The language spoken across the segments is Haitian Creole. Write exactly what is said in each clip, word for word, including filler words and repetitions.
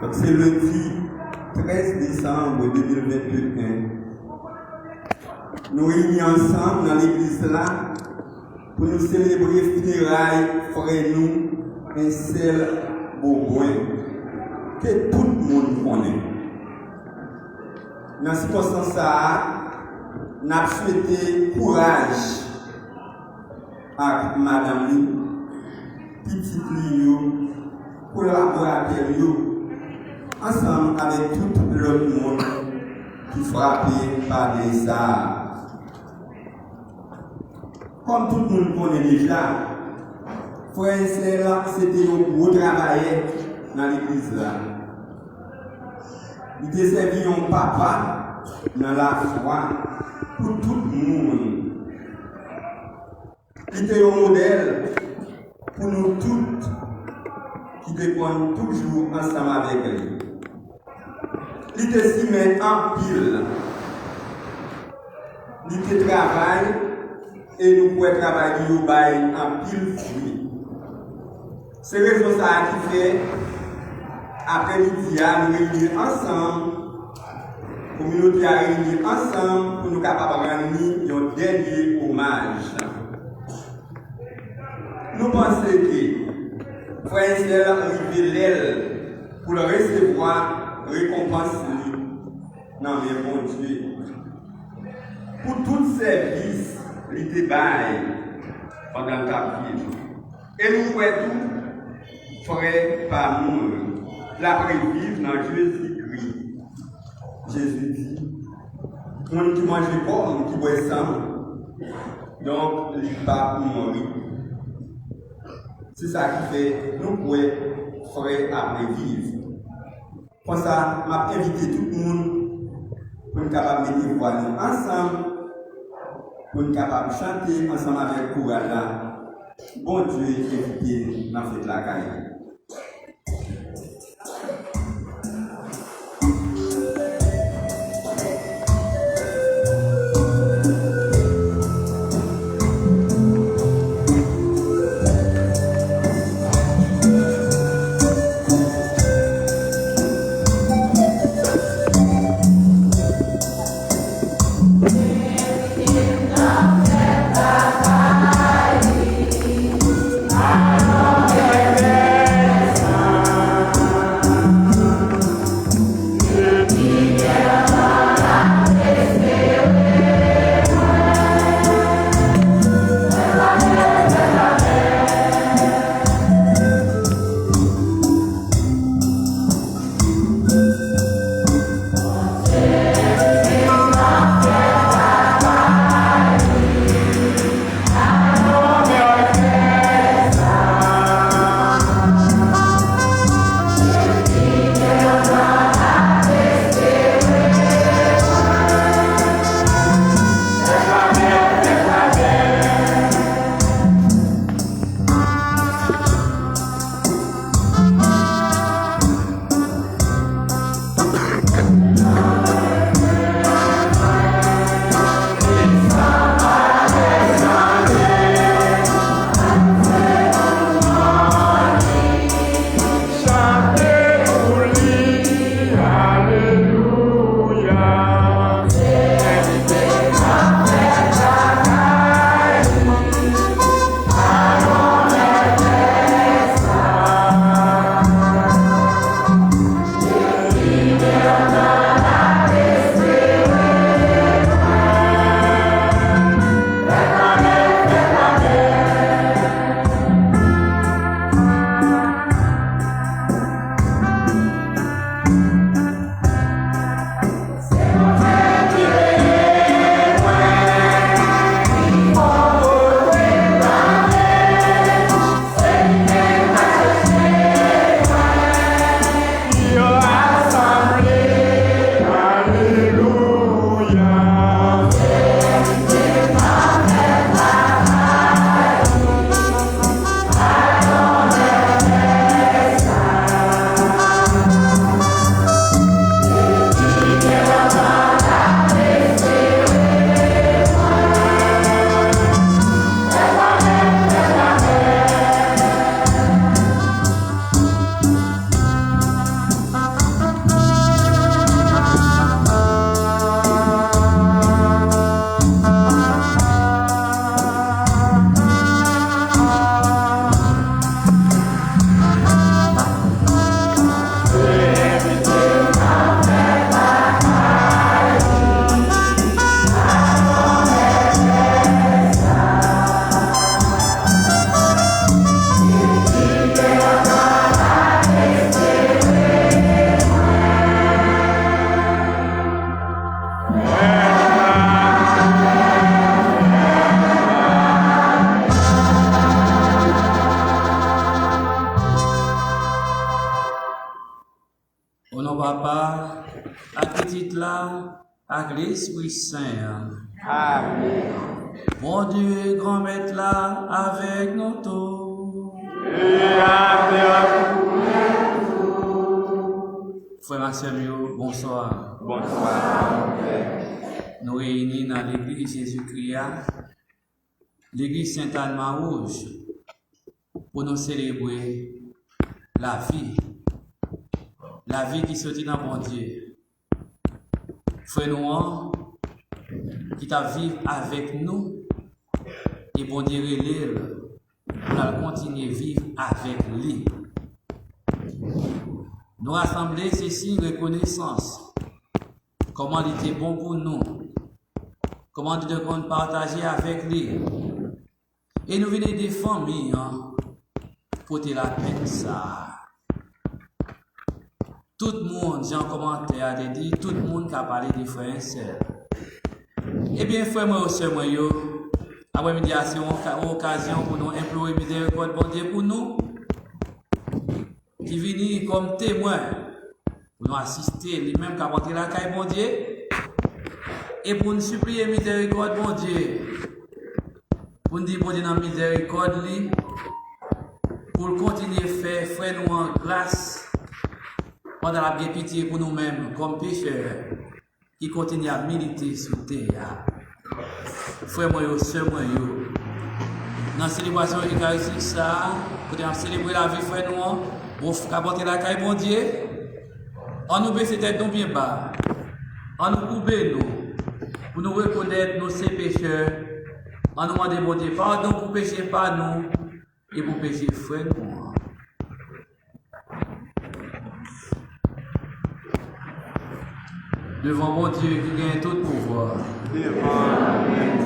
Donk, se lendi trèz desanm de mil vennde yen. Nou reyini ansanm nan legliz la pou nou selebre fineray frè nou Ensèl Bobwen, ke tout moun konnen. Nan sikonstans sa a, n ap swete kouraj ak madanm li, pitit li yo, kolaboratè l yo, ansanm avèk tout lòt moun ki frape pa dèy sa a. Kòm tout moun konnen deja, frè Ensèl se te yon gwo travayè nan legliz la. Li te sèvi yon papa nan lafwa pou tout moun. Li te yon modèl pou nou tout ki te konn toujou ansanm avèk li. Li te simen anpil. Li te travay, e nou kwè travay li yo bay anpil fwi. Se rezon sa a ki fè, aprèmidi a, nou reyini ansanm, kominote a reyini ansanm pou nou kapab rann li yon dènye omaj. Nou panse ke frè Ensèl rive lè l pou l resevwa rekonpans li nan men Bondye pou tout sèvis li te bay pandan l t ap viv. E nou kwè tou, frè pa mouri, l ap reviv nan Jezikri. Jezi di, moun ki manje kò m, ki bwè san m, donk, li p ap mouri. Se sa ki fè nou kwè frè ap reviv. Konsa, m ap envite tout moun pou n kapab mete vwa nou ansanm, pou n kapab chante ansanm avèk koral la, Bondye envite nou nan fèt lakay li. O non Papa, ak Pitit la, ak Lespri Sen an. Amèn. Bondye, Granmèt la, avèk nou tou. E avèk ou menm tou. Frè m ak sè m yo, bonswa. Bonswa. Nou reyini nan legliz Jezikri a, legliz Sentàn Mawouj, pou nou selebre lavi. Lavi ki soti nan Bondye. Frè nou an, ki t ap viv avèk nou, e Bondye rele l pou l al kontinye viv avèk li. Nou rasanble, se siy rekonesans. Kòman li te bon pou nou. Kòman nou te konn pataje avèk li. E nou vin ede fanmi an pote lapenn sa a. Tout moun, jan kòmantè a te di, tout moun ka pale de frè e sè. Ebyen, frè mwen yo, sè mwen yo, aprèmidi a se yon oka-, yon okazyon pou nou enplore mizèrikòd Bondye pou nou, ki vini kòm temwen, pou nou asiste, li menm k ap antre lakay Bondye, e pou n sipliye mizèrikòd Bondye, pou n di Bondye nan mizèrikòd li, pou l kontinye fè frè nou an gras, pandan l ap gen pitye pou nou menm, kòm pechè, ki kontinye ap milite sou tè a. Frè mwen yo, sè mwen yo, nan selebrasyon ekaristik sa a, kote n ap selebre lavi frè nou an, bon, k ap antre lakay Bondye, ann nou bese tèt nou byen ba, ann nou koube nou, pou nou rekonèt nou se pechè, ann nou mande Bondye padon pou peche pa nou, e pou peche frè nou an. Devan Bondye ki gen tout pouvwa. Devan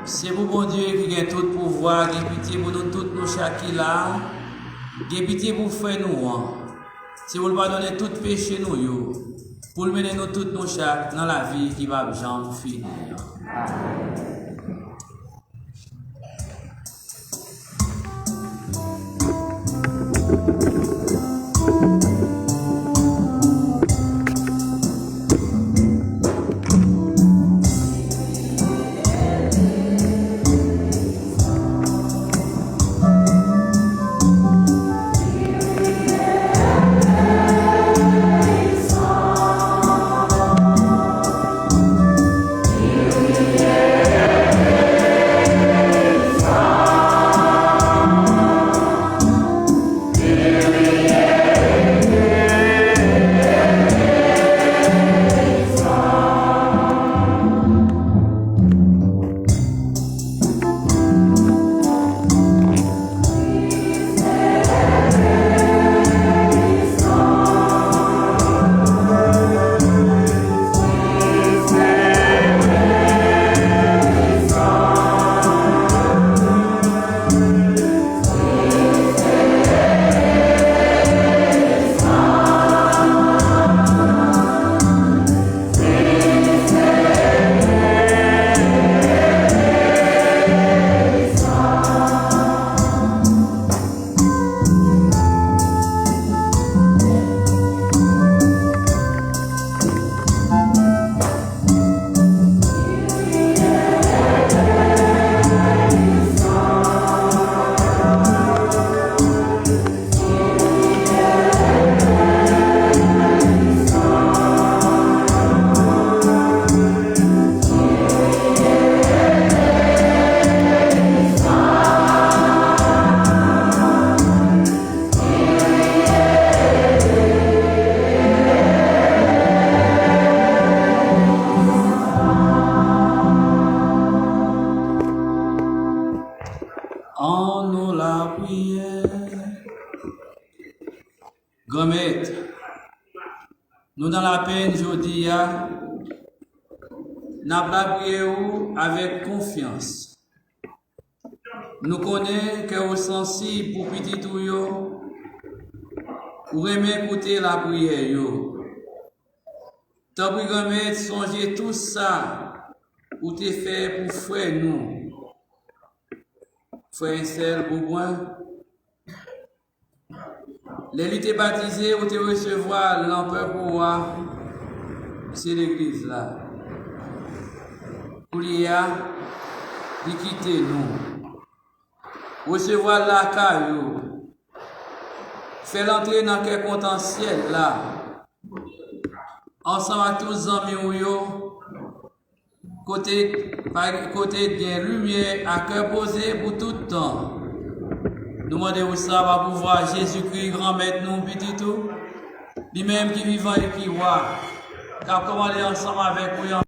Se pou Bondye ki gen tout pouvwa gen pitye pou nou tout nou chak ki la, gen pitye pou frè nou an. Se pou l padone tout peche nou yo, pou l mennen nou tout nou chak nan lavi ki p ap janm fini an. Granmèt, nou nan lapenn jodi a, n ap lapriyè ou avèk konfyans. Nou konnen kè ou sansib pou pitit ou yo, ou renmen koute lapriyè yo. Tanpri, Granmèt, sonje tou sa ou te fè pou frè nou, frè Ensèl Boubwen. Lè li te batize, ou te resevwa l nan pèp ou a, se legliz la. Koulye a, li kite nou. Resevwa l lakay ou. Fè l antre nan kè kontan syèl la. Ansanm ak tout zanmi w yo, kote, kote gen limyè ak kè poze pou tout tan. Nou mande ou sa pa pouvwa Jezikri, Granmèt nou, Pitit ou, li menm ki vivan e ki wa, k ap kòmande ansanm avèk ou.